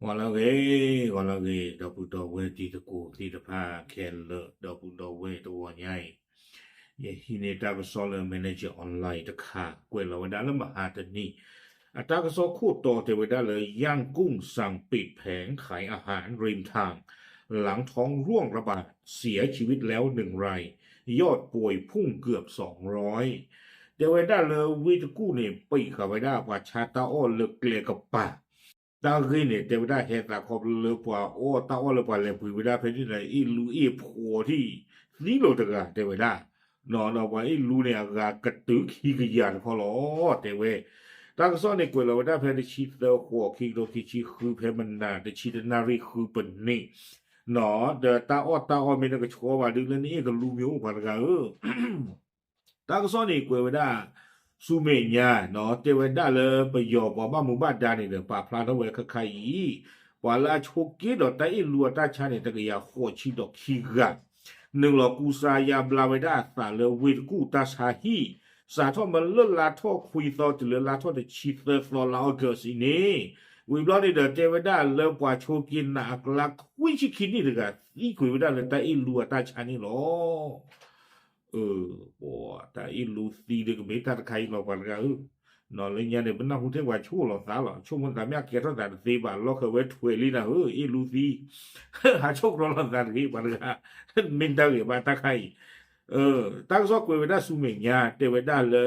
ဂီၤလၢအဂ့ၤ, ဂီၤလၢအဂ့ၤ, ဒီပုၢ်ဒီဝဲၢ်တံၤသကိးသ့ၣ်တဖၣ်ခဲလၢာ်, ဒီပုၢ်ဒီဝဲၢ်တဂီၤညါအံၤ, ယဟံးန့ၢ်တၢ်ကစီၣ်လၢ Manager Online တခါ ကွဲးလီၤဝဲဒၣ်လၢမဟါတနံၤ, အတၢ်ကစီၣ်ခိၣ်တီတဲဝဲဒၣ်လၢ ย่างกุ้งสั่งปิดแผงขายอาหารริมทาง หลังท้องร่วงระบาดเสียชีวิตแล้วหนึ่งราย ยอดป่วยพุ่งเกือบสองร้อย တဲဝဲဒၣ်လၢဝ့ၢ်တကူၣ်န့ၣ် ပံးဃာ်ဝဲဒၣ်ပှၤဆါတၢ်အီၣ်လၢကျဲကပၤ, တၢ်ဂ့ၢ်န့ၣ် တဲဝဲဒၣ်ဟဲသးခီဖျိလၢပှၤအီၣ်တၢ်အီၣ်လၢပှၤလဲၤပှ့ၤဝဲဒၣ်ဖဲန့ၣ်ဒီး အ့ၣ်လူအ့ၣ်ဖှီၣ်ထံၣ်သံလိာ်တဂၤတဲဝဲဒၣ်, ဒီးပှၤအ့ၣ်လူန့ၣ် အဂၤကတုၤခံကယၤတခီလီၤ တဲဝဲ. တၢ်ကစီၣ်န့ၣ် ကွဲးလီၤဝဲဒၣ်ဖဲတဆံသၢဃိး ခံကထိခံဆံဃု ဖဲမနၤ တဆံတၢနၣ်ရံၣ်ဃုပနံး, ဒီးတၢ်အီၣ်တၢ်အီမ့ၢ်နကဆှီဘၣ်ဒုးလၢနအ့ၣ်ကလူမ့ၢ်အိၣ်ပှၤတဂၤဧၢ တၢ်ကစီၣ်န့ၣ်ကွဲးဝဲဒၣ် ဆူမဲာ်ညါ တဲဝဲဒၣ်လၢပယီၤပှၤဘၣ်မူဘၣ်ဒါန့ၣ်ဒီး ပာ်ဖျါထီၣ်ဝဲခဲခါအံၤ, ပှၤလၢအဆိးက့ဒီးတၢ်အ့ၣ်လူအတၢ်ဆါန့ၣ် တကယၤဃိးဆံဒီးခံဂၤ, နုာ်လီၤကူစါယါဘျါဝဲဒၣ်အသးလၢဝ့ၢ်တကူၣ်တၢ်ဆါဟံၣ်, စးထီၣ်မ့ၢ်လၢလါထီၣ်ခွံသီတုၤလၢလါထီၣ်တဆံသၢသီလါအီကူးအံၤန့ၣ်, ဝံၤဘျီန့ၣ်ဒီး တဲဝဲဒၣ်လၢပှၤဆိးက့နးအကျါခွံဆံခံနံၣ်တဂၤ သံကွံာ်ဝဲဒၣ်လၢတၢ်အ့ၣ်လူအတၢ်ဆါန့ၣ်လီၤ. တၢ်အ့ၣ်လူသံဒုးကမ့ၢ်တၢ်တခါအံၤလီၤ ပှၤတဂၤဧၢ, လၢညါန့ၣ် ပနၢ်ဟူထဲပှၤဆိၣ်လီၤသးလီၤ, ဆိကမိၣ်သးမ့ၢ်အကဲထီၣ်သးတသ့ဘၣ် လီၢ်ဃၢၤဝဲထွဲးလံနၤဧၢ အ့ၣ်လူသံ, ဟးဆိၣ်ကြီလီၤသးတဂ့ၤ ပှၤတဂၤ, မ့ၢ်တၢ်ဂ့ၤဘၣ်တၢ်ခါအံၤ, တၢ်ကစီၣ်ကွဲးဝဲဒၣ်ဆူမဲာ်ညါ တဲဝဲဒၣ်လၢ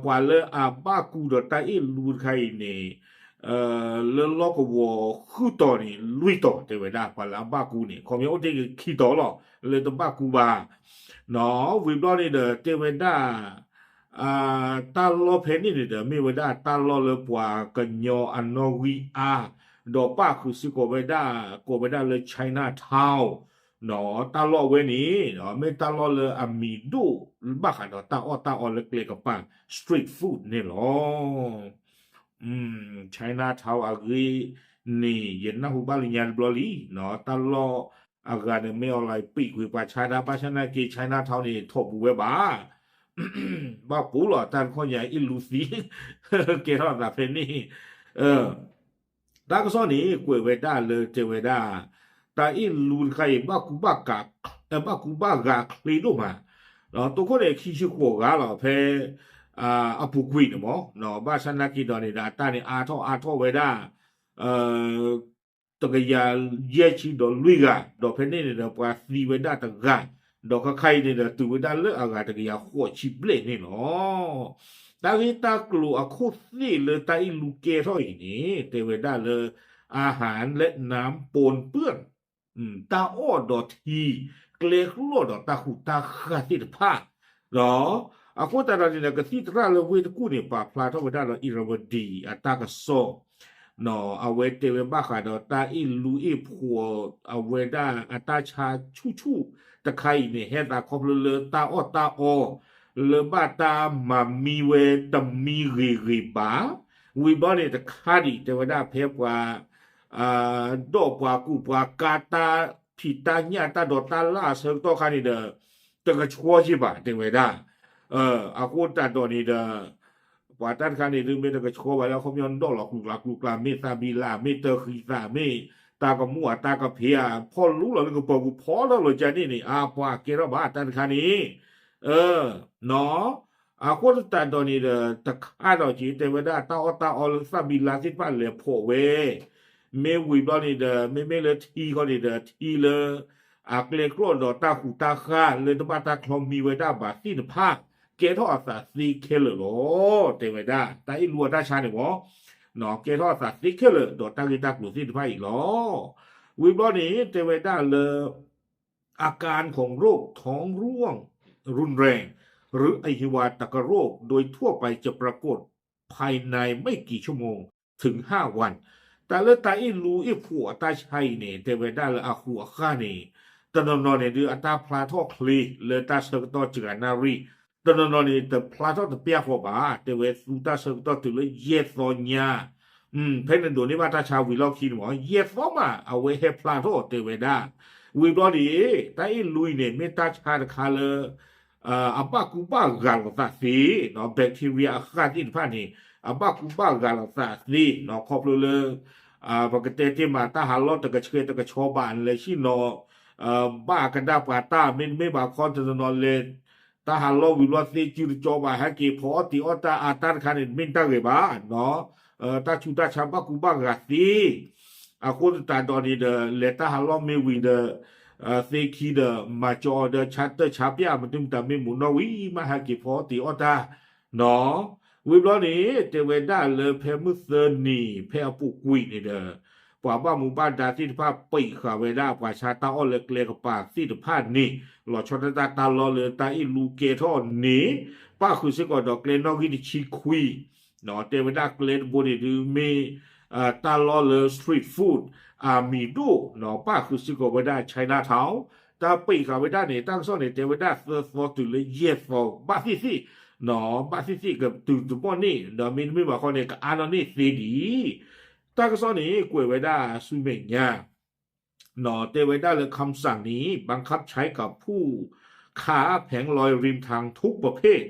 ပှၤလၢအဘၣ်ကူဒီးတၢ်အ့ၣ်လူတခါအံၤန့ၣ်, လၢလီၢ်ကဝီၤဃုတီၤန့ၣ် လွံၢ်တီၤတဲဝဲဒၣ် ပှၤလၢအဘၣ်ကူန့ၣ် ခီပညီအိၣ်တ့ၢ်ခံတီၤလီၤ လၢတဘၣ်ကူဘၣ်, ဝံၤဘျီန့ၣ်ဒီး တဲဝဲဒၣ် တၢ်လီၢ်ဖဲန့ၣ်န့ၣ်ဒီး မ့ၢ်ဝဲဒၣ်တၢ်လီၢ်လၢပှၤကညီအနီၣ်ဂံၢ်အါ, ဒီးပၣ်ဃုာ်စ့ၢ်ကီးဝဲဒၣ် ကိးဝဲဒၣ်လၢ Chinatown တၢ်လီၢ်အဝဲန့ၣ် မ့ၢ်တၢ်လီၢ်လၢအမံၤဒိၣ် ဘၣ်ဃးဒီးတၢ်အီၣ်တၢ်အီလၢကျဲကပၤ street food န့ၣ်လီၤ. Chinatown အဂ့ၢ်န့ၣ် ယနၢ်ဟူဘၣ်လၢညါတဘျီလံ, တၢ်လီၢ်အဂၤန့ၣ် မ့ၢ်အီၤလၢပံာ်ကွံာ်ပှၤဆါတၢ် ဘၣ်ဆၣ်နာ်က့ Chinatown န့ၣ် ထိးပူၤဝဲဘၣ် ဘၣ်ပူၤလီၤ တၢ်တခီညါအ့ၣ်လူသံ ကဲထီၣ်အသးဖဲန့ၣ်, တၢ်ကစီၣ်န့ၣ် ကွဲးဝဲဒၣ်လၢတဲဝဲဒၣ် တၢ်အ့ၣ်လူတခါအံၤ ဘၣ်ကူဘၣ်ဂာ်ချ့ဒိၣ်မး, တိခိၣ်န့ၣ် ခံဆံဃိးဂၤလီၤ ဖဲ အပူၤကွံာ်န့ၣ်မး, ဘၣ်ဆၣ်နာ်က့ဒီးန့ၣ်ဒီး အတၢ်န့ၣ်အါထီၣ်အါထီၣ်ဝဲဒၣ် တကယၤယဲၢ်ဆံဒီးလွံၢ်ဂၤ, ဒီးဖဲန့ၣ်န့ၣ်ဒီး ပှၤသံဝဲဒၣ်တဂၤ, ဒီးခဲခါအံၤန့ၣ်ဒီး တုၤဝဲဒၣ်လၢအဂၤတကယၤဃိးဆံဘျဲၣ်န့ၣ်လီၤ. တၢ်ဂ့ၢ်တၢ်ကျိၤအခိၣ်သ့ၣ်လၢတၢ်အ့ၣ်လူကဲထီၣ်အံၤန့ၣ် တဲဝဲဒၣ်လၢ อาหารและน้ำปนเปื้อน တၢ်အီၣ်ဒီးထံ, ကျဲကျီၢ်ဒီးတၢ်ဃူတၢ်ဃာ်သ့ၣ်တဖၣ်, ဒီး အဃိသတးဒီးန့ၣ်ဒီး ကသံၣ်သရၣ်လၢဝ့ၢ်တကူၣ်န့ၣ် ပာ်ဖျါထီၣ်ဝဲဒၣ်ဒီး အံၤရဝတံၤ အတၢ်ကစီၣ် အဝဲတဲဝဲဘၣ်ဃးဒီးတၢ်အ့ၣ်လူအ့ၣ်ဖှီၣ် အဝဲဒၣ်အတၢ်ဆါဆူၣ်ဆူၣ်တခါအံၤန့ၣ် ဟဲသးခီဖျိလၢတၢ်အီၣ်တၢ်အီ လၢဘၣ်တၢ်မၤမံဝဲတမံဂ့ၤဂ့ၤဘၣ်, ဝံၤဘျီန့ၣ်တခါဒံး တဲဝဲဒၣ်ဖဲပှၤ ဒီးပှၤကူၣ်ပှၤကၤတၢ်ဖံးတၢ်ညၣ်တၢ်ဒိးတၢ်လၣ်အဆၢကတီၢ်ခါန့ၣ်ဒီး တကဆှီက့ဘၣ် တဲဝဲဒၣ်, အဃိသတးဒီးန့ၣ်ဒီး ပှၤတၢ်တခါန့ၣ်ဒုး မ့ၢ်တကဆှီဘၣ်လၢအခီပညီ ဒိးလီၤကျူကျါကျူကျါ မ့ၢ်သးဘံလး မ့ၢ်တၢဃံသး မ့ၢ်တၢ်ကမူၣ်အတၢ်ကဖံးဧါ ဖီၣ်လူလီၤလၢကပၢၤပူၤ ဖီၣ်ထီၣ်လီၤကန့ၣ်န့ၣ် အပှၤကဲထီၣ်ဘၣ်တၢ်တခါန့ၣ်, နီၢ် အဃိသတးဒီးန့ၣ်ဒီး တခါဒီးက့ၤတဲဝဲဒၣ် တၢ်အီၣ်တၢ်အီလၢသၣ်ဘံလါသ့ၣ်တဖၣ်လဲၤဖှီၣ်ဝဲ, မ့ၢ်ဝံၤဘျီန့ၣ်ဒီး မ့မ့ၢ်လၢထံဃီန့ၣ်ဒီး ထံလၢ အကျဲကျီၢ်ဒီးတၢ်ဃူတၢ်ဃာ်လၢတဘၣ်တၢ်ချီမံဝဲဒၣ်ဘၣ်သ့ၣ်တဖၣ် ကဲထီၣ်အသးသ့ခဲလၢာ်လီၤ. တဲဝဲဒၣ် တၢ်အ့ၣ်လူအတၢ်ဆါန့ၣ်မ့ၢ် ကဲထီၣ်အသးသ့ခဲလၢာ်ဒီးတၢ်ဂ့ၢ်တၢ်ကျိၤသ့ၣ်တဖၣ်အံၤလီၤ. ဝံၤဘျီန့ၣ် တဲဝဲဒၣ်လၢ อาการของโรคท้องร่วงรุนแรง หรืออหิวาตกโรคโดยทั่วไปจะปรากฏภายในไม่กี่ชั่วโมงถึงห้าวัน တၢ်လၢတၢ်အ့ၣ်လူအ့ၣ်ဖှီၣ်အတၢ်ဆါအံၤန့ၣ် တဲဝဲဒၣ်လၢအဃူအဃာ်န့ၣ် တနီၤနီၤန့ၣ်ဒုးအတၢ်ဖျါထီၣ်ချ့လၢတၢ်ဆၢကတီၢ်စှၤနၣ်ရံၣ်, တနီၤနီၤန့ၣ် တဖျါထီၣ်တပျၢ်ဃီဘၣ်, တဲဝဲသူတၢ်ဆၢကတီၢ်တုၤလၢယဲၢ်သီညါ ဖဲနဒိးန့ၢ်ဘၣ်တၢ်ဆါဝံၤလီၢ်ခံန့ၣ်မ့ၢ် ယဲၢ်သီမး အဝဲဟဲဖျါထီၣ်တဲဝဲဒၣ်, ဝံၤဘျီန့ၣ် တၢ်အ့ၣ်လူအံၤန့ၣ် မ့ၢ်တၢ်ဆါတခါလၢ အဘၣ်ကူဘၣ်ဂာ်လိာ်သးသ့, bacteria အဃၢ်သ့ၣ်တဖၣ်န့ၣ် အဘၣ်ကူဘၣ်ဂာ်လိာ်သးသ့ ခီဖျိလၢ ပကတဲတ့ၢ်မး တၢ်ဟးလီၢ်တကဆှဲတကဆှီဘၣ် လဲၤဆ့ၣ်နီၤ ဘၣ်ကဒါပှၤတၢ် မ့တမ့ၢ်ဘၣ်ခီတနီၤလဲၤ တၢ်ဟးလီၢ်ဝံၤဘျီသ့စုတကၠီဘၣ် ဟဲက့ၤဖီအီၣ်တ့ၤအီၣ်တၢ်အါတၢ်တခါန့ၣ် တမ့ၢ်တၢ်ဂ့ၤဘၣ်နီၤ တၢ်ဆူးတၢ်ဆါဘၣ်ကူဘၣ်ဂာ်သ့ အဃိသတးဒီးန့ၣ်ဒီး လဲၤတၢ်ဟးလီၢ်မ့ၢ်ဝံၤဒီး သ့ခံဒီး မၤကၠီအီၤဒီး ဆါတၢ်ဆါပျၢ် မနုၤမတၤမ့ၢ်မုာ်နီၢ်ဝံၤ မ့ၢ်ဟဲက့ၤဖီအီၣ်တ့ၤအီၣ်တၢ်နီၤ ဝံၤဘျီန့ၣ် တဲဝဲဒၣ်လၢဖဲမုၢ်သၢနံၤ ဖဲအပူၤကွံာ်န့ၣ်ဒီး ပှၤဘၣ်မူဘၣ်ဒါသ့ၣ်တဖၣ် ပံးဃာ်ဝဲဒၣ် ပှၤဆါတၢ်အီၣ်လၢကျဲကပၤသ့ၣ်တဖၣ်န့ၣ် လီၤဆီဒၣ်တၢ်တၢ်လီၢ်လၢတၢ်အ့ၣ်လူကဲထီၣ်န့ၣ် ပၣ်ဃုာ်စ့ၢ်ကီးဒီးကျဲနီၣ်ဂံၢ်တဆံခွံ တဲဝဲဒၣ်ကျဲတဘိန့ၣ်ဒုးမ့ၢ် တၢ်လီၢ်လၢ street food အမံၤဒိၣ်နီၤ ပၣ်ဃုာ်စ့ၢ်ကီးဝဲဒၣ် Chinatown တၢ်ပံးဃာ်ဝဲဒၣ်န့ၣ် တၢ်ကစီၣ်န့ၣ် တဲဝဲဒၣ်သၢသီတုၤလၢယဲၢ်သီ ဘၣ်သ့ၣ်သ့ၣ်နီၤ ဘၣ်သ့ၣ်သ့ၣ်ကတုၤတဘီၣ်န့ၣ် ဒီးမ့တမ့ၢ်ဘၣ်ခီန့ၣ် ကအါနီၣ်န့ၢ်သ့ဒံး တၢ်ကစီၣ်န့ၣ် ကွဲးဝဲဒၣ်ဆူမဲာ်ညါ တဲဝဲဒၣ်လၢ คำสั่งนี้บังคับใช้กับผู้ค้าแผงลอยริมทางทุกประเภท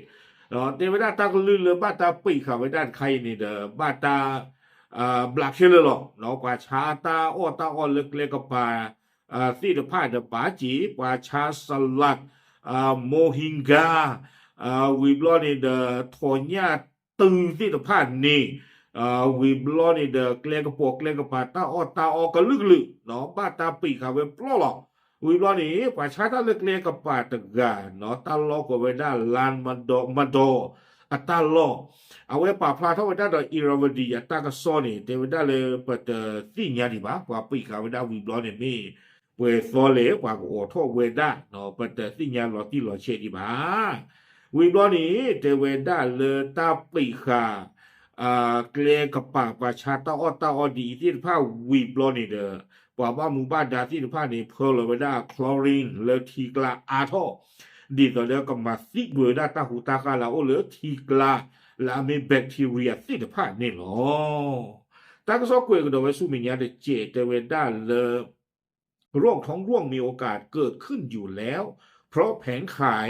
တဲဝဲဒၣ်တၢ်ကလုၢ်လၢဘၣ်တၢ်ပံးဃာ်ဝဲဒၣ်တခါအံၤန့ၣ်ဒီး ဘၣ်တၢ် ဘျးခဲလၢာ်လီၤ ပှၤဆါတၢ်အီၣ်တၢ်အီလၢကျဲကပၤ သ့ၣ်တဖၣ်ဒီးဘၣ်က့ၤ ပှၤဆါ salad မိၢ်ဟံၣ်ဂါ ဝံၤဘျီန့ၣ်ဒီး ထိၣ်ညၣ်တုၤသ့ၣ်တဖၣ်န့ၣ် ဝံၤဘျီန့ၣ်ဒီး ကျဲကပိာ်ကျဲကပၤ တၢ်အီၣ်တၢ်အီကလုာ်ကလုာ် ဘၣ်တၢ်ပံးဃာ်ဝဲပျီလီၤ. ဝံၤဘျီန့ၣ် ပှၤဆါတၢ်လၢကျဲကပၤတဂၤနီၤ တၢ်လီၢ်ကိးဝဲဒၣ် လါမဒီ မဒီ အတၢ်လီၢ် အဝဲပာ်ဖျါထီၣ်ဝဲဒၣ်ဒီး Irrawaddy အတၢ်ကစီၣ်န့ၣ် တဲဝဲဒၣ်လၢပတသ့ၣ်ညါဒံးဘၣ် ပှၤပံးဃာ်ဝဲဒၣ်ဝံၤဘျီန့ၣ်မ့ၢ် ပှဲၤသီလဲၣ် ပှၤကအိးထီၣ်ဝဲဒၣ် ပတသ့ၣ်ညါလီၤတံၢ်လီၤဆဲးဒံးဘၣ်. ဝံၤဘျီန့ၣ် တဲဝဲဒၣ်လၢတၢ်ပံးဃာ် ကျဲကပၤ ပှၤဆါတၢ်အီၣ်တၢ်အီဒ်အံၤသ့ၣ်တဖၣ်ဝံၤဘျီန့ၣ်ဒီး ပှၤဘၣ်မူဘၣ်ဒါသ့ၣ်တဖၣ်န့ၣ် ဖၢလီၤဝဲဒၣ် chlorine လၢထံကျါအါထီၣ် ဒ်သိးဒီးကမၤသံကွံာ်ဝဲဒၣ်တၢ်ဟူးတၢ်ဃါလၢအအိၣ်လၢထံကျါ လၢအမ့ၢ် bacteria သ့ၣ်တဖၣ်န့ၣ်လီၤ. တၢ်ကစီၣ်ကွဲးကဒီးဝဲဆူမဲာ်ညါတစဲး တဲဝဲဒၣ်လၢ ร่องท้องร่วงมีโอกาสเกิดขึ้นอยู่แล้ว เพราะแผงขาย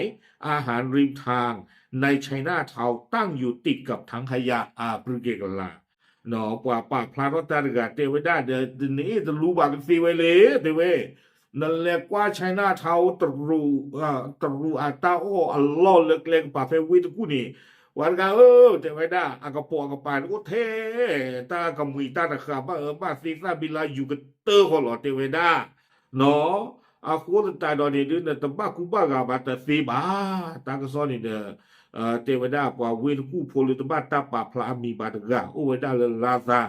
อาหารริมทางในไชน่าทาวน์ตั้งอยู่ติดกับถังขยะ อาบริเกกลา ပှၤပာ်ဖျါထီၣ်တၢ်တဂၤတဲဝဲဒၣ်ဒီး တနံၤအံၤတလူဘၣ်ကသ့ဝဲလံ တဲဝဲ နလဲၤကွၢ် Chinatown တရူးအတၢ်အီၣ်အလီၢ်လၢကျဲကပၤဖဲဝ့ၢ်တကူၣ်န့ၣ် ပှၤတဂၤဧၢ တဲဝဲဒၣ် အကပိာ်အကပၤန့ၣ်အိၣ်ထဲ တၢ်ကမှံၤတၢ်တဃာ် ဘၣ်အၢဘၣ်သီ သၣ်ဘံလါယူၤကတၢၢ်ဃီလီၤ တဲဝဲဒၣ် အဃိသတးဒီးန့ၣ်ဒုး နတဘၣ်ကူဘၣ်ဂာ်ဘၣ်တသ့ဘၣ်. တၢ်ကစီၣ်န့ၣ်ဒီး တဲဝဲဒၣ်ပှၤဝ့ၢ်တကူၣ်ဖိလၢတဘၣ်တၢ်ပာ်ဖျါအမံၤဘၣ်တဂၤ အိၣ်ဝဲဒၣ်လၢလါသး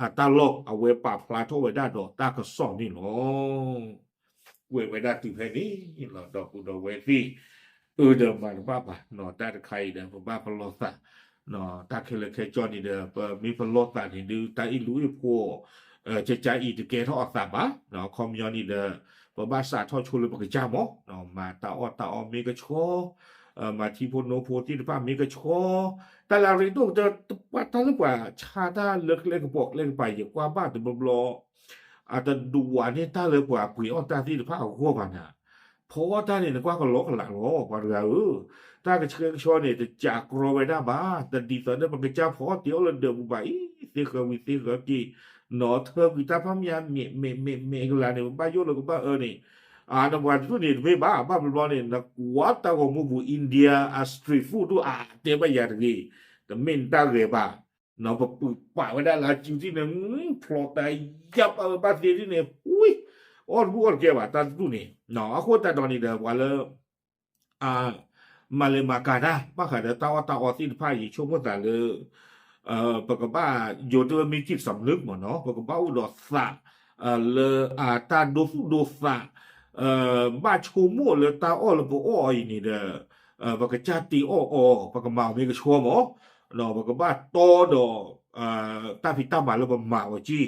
အတၢ်လီၢ် အဝဲပာ်ဖျါထီၣ်ဝဲဒၣ်ဒီးတၢ်ကစီၣ်န့ၣ်လီၤ. ကွဲးဝဲဒၣ်တုၤဖဲန့ၣ်လီၤ ဒီပုၢ်ဒီဝဲၢ်သ့ၣ် အၢဒီးမၤတဘၣ်ဘၣ်နီၤ တၢ်တခါအံၤဒီး ပဘၣ်ပလီၢ်သး တၢ်ခဲလၢာ်ခဲဆ့န့ၣ်ဒီး ပမ့ၢ်ပလီၢ်သးန့ၣ်ဒုး တၢ်အ့ၣ်လူအ့ၣ်ဖိ ကကါအံၤတကဲထီၣ်အသးဘၣ် ခီပညီန့ၣ်ဒီး ပဘၣ်စးထီၣ်ဆိလၢပကစၢ်မး မၤတၢ်အီၣ်တၢ်အီမ့ၢ်ကဆှီ မၤထံဖိနိဖိသ့ၣ်တဖၣ်မ့ၢ်ကဆှီ တၢ်လၢအရ့ဒိၣ်ကတၢၢ် တၢ်လၢပှၤဆါတၢ်လၢကျဲကပိာ်ကျဲကပၤ ယကွၢ်ဘၣ်တဘျီဘျီ အတဒိးဝးန့ၢ်တၢ်လၢပှၤပှ့ၤအီၣ်တၢ်သ့ၣ်တဖၣ်အဂီၢ်ဘၣ်နၤ ဖီအီၣ်တၢ်န့ၣ် နကွၢ်ကလီကလးလီၤ ပှၤတဂၤဧၢ, တၢ်ကဆှဲကဆှီန့ၣ် တစးကြီဝဲဒၣ်ဘၣ်, တဒ်သိးဒီးပကစၢ်ဖီအီၣ်တ့ၤအီၣ်လၢဒၢးပူၤဘၣ်အံၤ, သ့ဃၢၤဝံၤသ့ဃၢၤက့ၤ, နီၢ်ထၢကွံာ်တၢ်ဖးမံၤအမဲာ်မဲာ်မဲာ်မဲာ်ကလၤန့ၣ် ပဘၣ်ယိၣ်လၢကဘၣ်အၢန့ၣ်, အါနပှၤတဒူၣ်န့ၣ်တမ့ၢ်ဘၣ်, ဘၣ်ဘျီဘျီန့ၣ် နကွၢ်တၢ်ဂီၤမူပူၤ India အ street food ဒူၣ်အါတဲဘၣ်ယၤတဂ့ၤ, တမ့ၢ်နတၢ်ဂဲၤဘၣ် နီၢ် ပပုာ်ပာ်ဝဲဒၣ်လၢအစုဒ်န့ၣ်, ဖျိးတၢ်ယါပာ်ဝဲဘၣ်သ့ဒ်န့ၣ်, ဝံၤ, အီၣ်တဘူၣ်အီၣ်တကဲဘၣ် တၢ်တဒူၣ်န့ၣ်, အဃိသတးဒီးန့ၣ်ဒီး ပှၤလၢ အ မၤလဲၤမၤကၤတၢ် ဘၣ်ဃးဒီးတၢ်အီၣ်တၢ်အီသ့ၣ်တဖၣ် ယဆိကမိၣ်သးလၢ ပကဘၣ်ယိၤတမ့ၢ် จิตสำนึก မ့ၢ်နီၢ်, ပကဘၣ်အိၣ်ဒီးသး လၢအတၢ်ဒိသူၣ်ဒိသး ဘၣ်ဆိကမိၣ်လၢတၢ်အီၣ်လၢပအီၣ်အီၤအံၤန့ၣ်ဒီး ပကစၢ်တ့အီၣ်အီၤ ပကမၤအီၤမ့ၢ်ကဆှီမး, ပကဘၣ်တီဒီး တၢ်ဖံးတၢ်မၤလၢပမၤအီၤက့,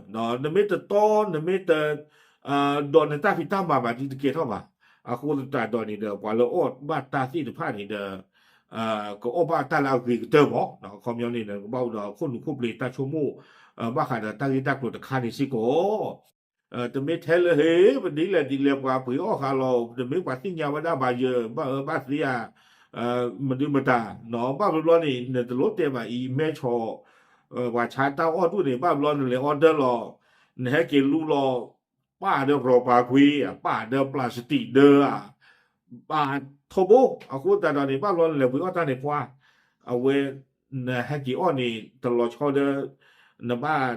နမ့ၢ်တတီ နမ့ၢ်တ ဒီးနတၢ်ဖံးတၢ်မၤဘၣ်ဒ်တကဲထီၣ်ဘၣ်, အဃိသတးဒီးန့ၣ်ဒီး ပှၤလၢအီၣ်ဘၣ်တၢ်သ့ၣ်တဖၣ်န့ၣ်ဒီး ကအီၣ်ဘၣ်တၢ်လၢအဂ့ၤကတၢၢ်မး, အခီပညီန့ၣ်ဒီး ကဘၣ်အိၣ်ဒီးခိၣ်နူာ်ခိၣ်ပျ့ၤတၢ်ဆိကမိၣ် ဘၣ်ဃးဒီးတၢ်ဂ့ၢ်တၢ်ကျိၤတခါန့ၣ်စ့ၢ်ကီး တမ့ၢ်ထဲလၢဟ့ၣ် ပဒ်လဲၣ်ဒ်လဲၣ်ပှၤပှ့ၤအီၣ်ဃာ်လီၤ, တမ့ၢ်ပှၤသ့ၣ်ညါဝဲဒၣ်ဘၣ်ယၢၤ ဘၣ်အၢဘၣ်သီဧါ, မဒုမတၤ, ဘၣ်ဘျီဘျီန့ၣ် နတလိၣ်တဲဘၣ်အံၤ မဲဆီၣ် ပှၤဆါတၢ်အီၣ်ဒူၣ်န့ၣ် ဘၣ်ဘျီနလဲၤအီၣ်ဒၢလီၤ, နဟဲက့ၤလူလီၤ, ပာ်ဒီး rubber ကွ့ၢ် ပာ်ဒီး plastic ဒၢ ထိဘိ, အဃိသတးဒီးန့ၣ် ဘၣ်ဘျီနလဲၤပှ့ၤအီၣ်တၢ်န့ၣ်ပှၤ, အဝဲ နဟဲက့ၤအီၣ်န့ၣ် တလီၤဆီဒီး နဘၣ်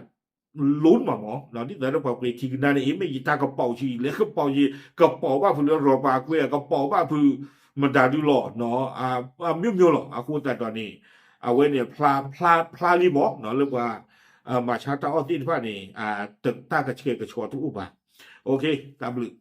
လူမးမး, ဒ်သိးဒီးပှၤပှ့ၤထံကနါန့ၣ် အ့ မ့ၢ်ယတၢ်ကပီၤဆံး လဲၤကပီၤယံၤ ကပီၤဘၣ်ဖုးလၢ rubber ကွ့ၢ် ကပီၤဘၣ်ဖုး မတၤဒုလီၤ, အမျိုးမျိုးလီၤ. အဃိသတးဒီးန့ၣ် အဝဲန့ၣ် ဖျါ ဖျါ ဖျါလံမး လၢပှၤ မၤဆါတၢ်အီၣ်သ့ၣ်တဖၣ်န့ၣ် တၢ်ကဆှဲကဆှီတအိၣ်ဘၣ်. တၢ်ဘျုး